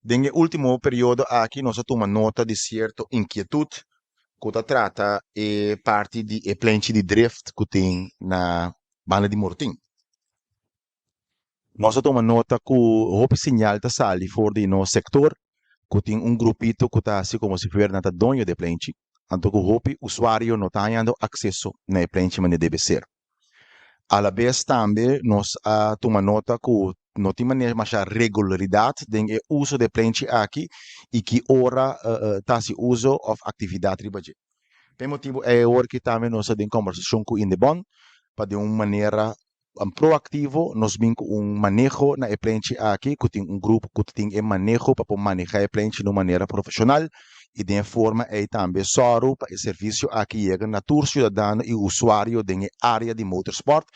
Den e último periodo aki nos a tuma nota di sierto inkietut ku ta trata e parti di e plenchi di drift ku tin na banda di Mortin. Nos a tuma nota ku hopi señal ta sali for di nos sektor ku tin un grupito ku ta hasi komo si fuera nan ta doño di e plenchi, anto ku hopi usuario no ta hañando akseso na e plenchi manera debe ser. Alabes tambe nos a tuma nota ku no tin manera masha regularidat den e uso di e plenchi aki i ki ora ta hasi uso òf aktividat riba dje. Pa e motibu ei awor ki tambe nos ta den kòmbersashon ku Indebon pa den un manera proaktivo nos bin ku un maneho na e plenchi aki ku tin un grupo ku tin e maneho pa por manehá e plenchi na un manera profeshonal i den e forma ei tambe sòru pa e servisio aki yega na tur siudadano i usuario den e área di motorsport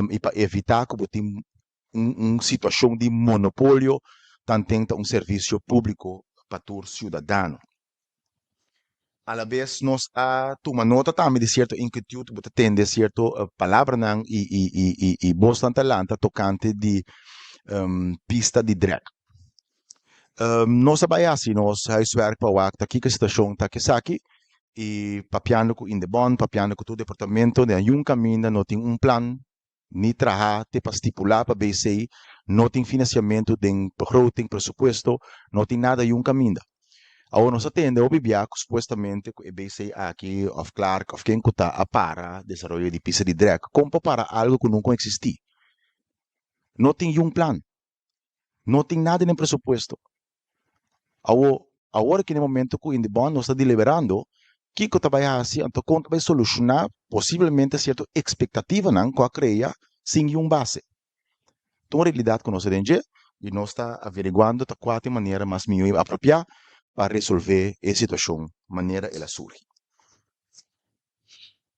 i pa evitá ku bo tin un situashon di monopolio tanten ta un servisio públiko pa tur siudadano. Alabes nos a tuma nota tambe di sierto inkietut, bo ta tende sierto palabranan i bosnan ta lanta tokante di pista di drag. Nos a bai hasi nos huiswerk pa wak ta kiko e situashon ta ku esaki i papiando ku Indebon, papiando ku tur departamento den algun kaminda no tin un plan ni traha te pa stipulá pa BC, no tin finansiamentu den begroting, presupuesto, no tin nada yun kaminda. Awor nos a tende hopi bia ku supuestamente ku e BC aki òf Clark òf ken ku ta a para desaroyo di pista di drag. Kon por para algu ku nunka eksistí? No tin yun plan. No tin nada den presupuesto. Awor, awor aki na e momento ku Indebon nos ta deliberando kiko ta bai hasi anto kon ta bai solushoná posiblemente sierto ekspektativanan ku a krea sin niun base. Ta un realidat ku nos ta den dje i nos ta averiguando ta kua ta e manera mas mihó i apropiá pa resolvé e situashon manera el a surgi.